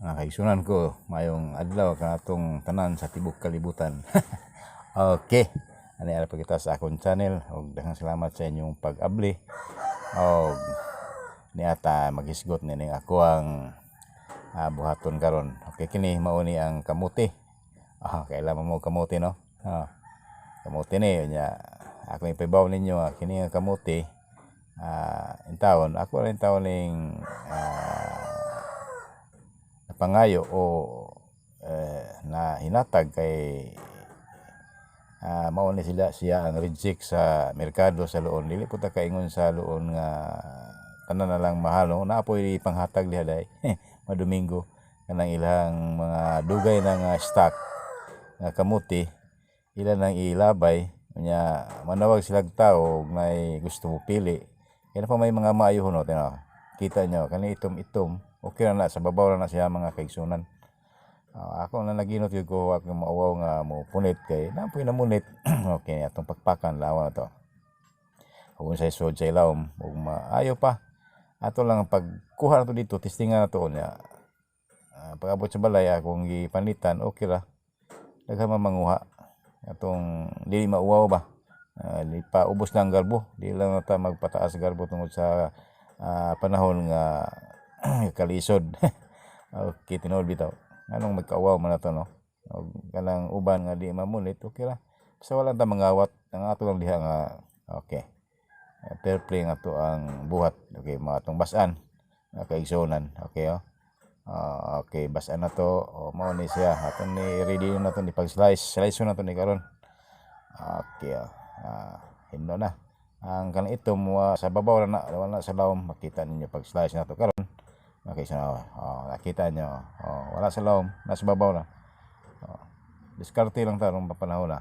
Mga kaigsunan ko, mayong adlaw kanatong tanan sa tibok kalibutan. Okay. Ani ara pa kita sa akong channel og daghang salamat sa inyong pag-abli. Og niata maghisgot nining ako ang buhaton karon. Okay, kini mao ni ang kamuti. Kailan mo kamuti, no? Kamuti ni nya ako ipahibaw ninyo, kini ang kamuti, intawon ako rin taon ning napangayo o na hinatag kay mao ni sila siya ang reject sa merkado sa Loon. Dili po ta kaingon sa Loon nga tanan na lang mahal, no? Naa poy panghatag diha dai madomingo kanang ilang mga dugay na nga stock nga kamuti, ila nang ilabay nya manawag sila og tao ug nay gusto mo pili kaya pa may mga maayo, no? Tinaw, kita nyo kani itom-itom, okay na na sa babaw na siya, mga kaigsunan. Ako na naginot gyud ko ako mauwaw nga mo punit kay naa poy namunit. Okay, atong pakpakan lawa na to ug sa sud sa ilawom ug maayo pa ato lang pagkuha nato dito, testingan nato niya. Pag-abot sa balay akong gipanitan, okay ra, daghan man manguha atong dili mauwaw ba. Di pa ubos na ang garbo, di lang ta magpataas garbo tungod sa panahon nga kalisod. Okay, tinuod bitaw nganong magkauwaw man na to, no? Og kanang uban nga di mamunit, okay ra, basta wala ta mangawat ang ato lang diha nga okay. Fair play nga to ang buhat. Okay, mga atong basan mga kaigsuonan. Okay, oh. Okay, basan na to. O, mao ni siya. Aton ni ready na to ni pag slice. Slice na to ni karon. Okay, oh. Hinlo na. Ang kanang itom sa babaw na, wala sa lawom. Makita ninyo pag slice na to karon. Okay, so oh, nakita nyo. Oh, wala sa lawom, nasa babaw na. Oh, diskarte lang ta rong panahon na.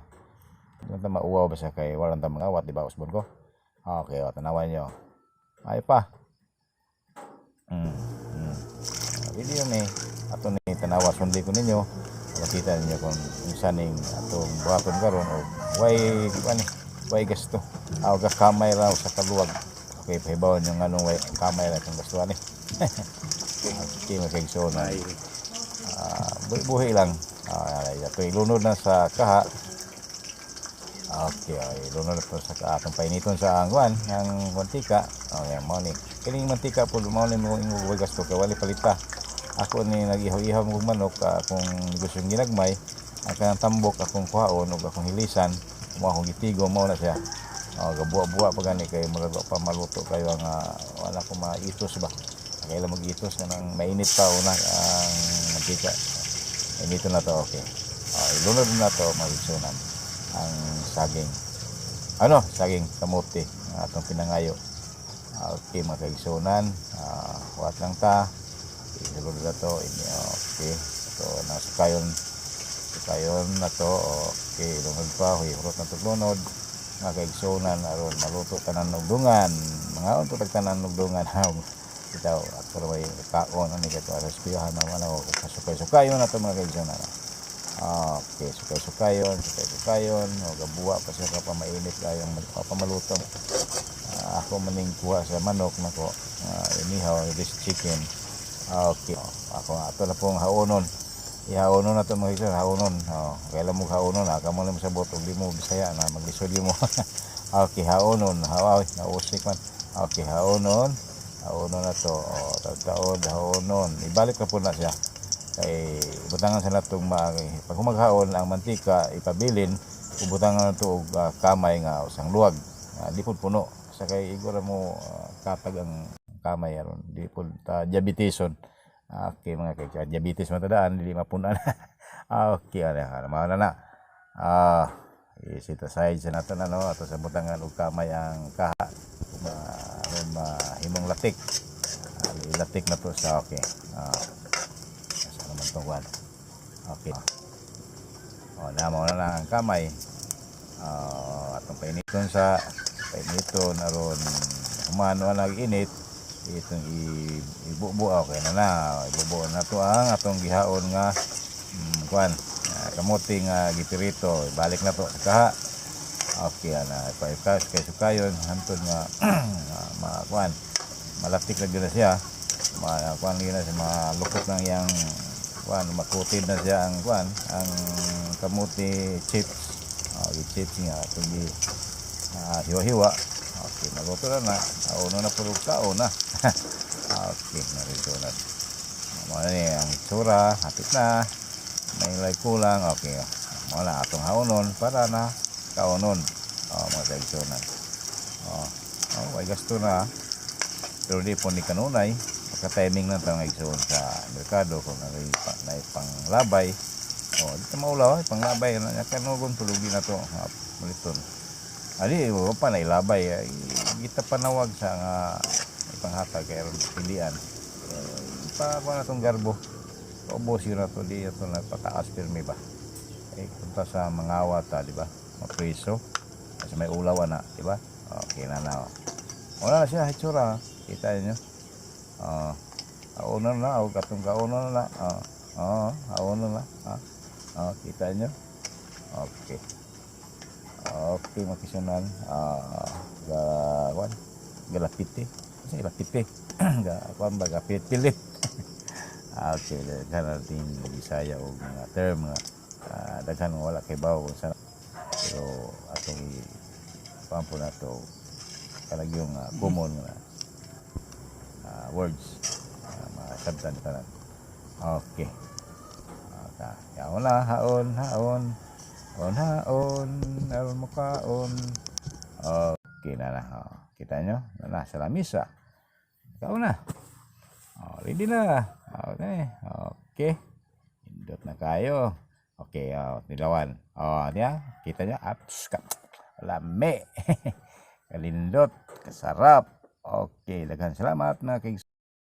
Di ta mauwaw ba sa kay wala ta mangawat, di ba, usbon ko? Okay, oh, tanawan nyo. Ay pa. Video ni ato ni tanawa, sundi ko ninyo. Makita ninyo kung unsa ning atong buhaton karon og way ani way gasto. Aw ga kamay ra sa kaluwag. Okay, pahibaw nyo nganong way kamay ra itong gasto ani. Okay, mga kaigsoon. Buhi lang. Ito ilunod na sa kaha. Okay, ay, ilunod na to sa kaha. Atong painiton sa angwan, ang mantika. Oh, yan, mao ni. Kining mantika po, mao ni mo ingo gasto kay wali palita. Ako ni nag-ihaw-ihaw mo manok, akong negosyo ginagmay, ang kanang tambok akong kuhaon ug akong hilisan, mo akong gitigo, mao na siya. Oh, gabuwa-buwa pa gani kay murag pa maluto kayo ang wala ko maitos ba. Kailan mag-itos kanang mainit pa una ang mantika. Inito na to, okay. Oh, ilunod na to mga igsunan ang saging. Ano? Saging kamote ang atong pinangayo. Okay, mga kaigsunan, huwat lang ta. Ilunod na to. Ini, okay. Ito, nasukayon. Sukayon na to. Okay, ilunod pa. Huy, hurot na to lunod. Mga kaigsunan, aron maluto tanan og dungan. Mga unto tag tanan og dungan. Itaw, ako may kaon ani kay para eskuyahan naman ako sukay-sukayon na to, mga kaigsunan. Okay, sukay-sukayon, sukay-sukayon, o gabuwa pa siya pa mainit kayong pamaluto. Ako maning kuha sa manok nako, inihaw this chicken. Okay, ako ato na pong haonon. Ihaonon na to, mga kaigsunan, haonon. Oh, kailan mo haonon, kamo lang sa og di mo Bisaya na maglisod mo. Okay, haonon, haoy, nausik man. Okay, haonon. Haonon na to. Oh, taod haonon. Ibalik na po na siya. Kay butangan sa natong pag humaghaon ang mantika ipabilin, ubutangan na to og kamay nga usang luwag. Di pud puno. Sa kay igora mo katag ang kamay aron di pud ta diabeteson. Okay, mga kay diabetes matadaan dili mapunan. Okay, ana mao na na. I-set aside sa nato na, no, ato sa butangan og kamay ang kaha aron mahimong latik. Ilatik na to sa okay. Asa naman tong kwan? Okay. Oh, na mao na lang ang kamay. Atong painiton sa painiton aron humano ang init itong ibubo. Okay na na, ibubo na to ang atong gihaon nga kwan, kamote nga gipirito. Ibalik na to sa kaha. Okay ana pa kay sukayon hantod nga ma kuan malatik na gyud na siya, ma kuan gyud na siya, malukot lang yang Kuan, makutid na siya ang kuan, ang kamuti chips. Oh, chips nga atong gi hiwa-hiwa. Okay, maluto na na. Kauno na puro kaon na. Okay, narito na. Mao ni ang itsura, hapit na. May like kulang, okay. Mao na atong haonon para na kaonon. Oh, mga kaigsuonan. Oh, way gasto na. Pero di po ni kanunay, maka-timing lang tang igsoon sa merkado kung naay pa, naay panglabay. Oh, dito maulaw, ay panglabay na nya kanugon tulugi na to. Ha, muliton. Ali, wa pa na ilabay. Ay, kita panawag sa nga ipanghatag kay aron pilian. Eh, pa kuha na tong garbo. Ubos yun na to, di ito na pataas pirmi ba. Eh, punta sa mga ta, di ba? Mapriso. Kasi may ulaw na, di ba? Okay na na. Oh. Wala na siya, hitsura. Kita niyo. Oh. Kauno na, o katong kauno na. Oh, oh, kauno na. Ah. Oh, kita niyo. Okay. Okay, makisunan. Ah, ga kwan? Galapite. Kasi lapite. Ga kwan ba gapilit. Ah, okay, daghan natin Bisaya o mga term nga daghan nga wala kay bawo kung sa pero atong i pampo na to kanang yung common nga words masabtan tanan. Okay. Okay. Yaon na, haon, haon. Haon, haon, aron mo kaon. Okay na na. Oh, kita nyo? Na, na sa lamisa. Kaon na. Oh, ready na. Okay. Okay. Indot na kayo. Okay, oh, nilawan. Oh, niya, kita nyo? Aps, ka. Lami. Kalindot, kasarap. Okay, daghan salamat na kay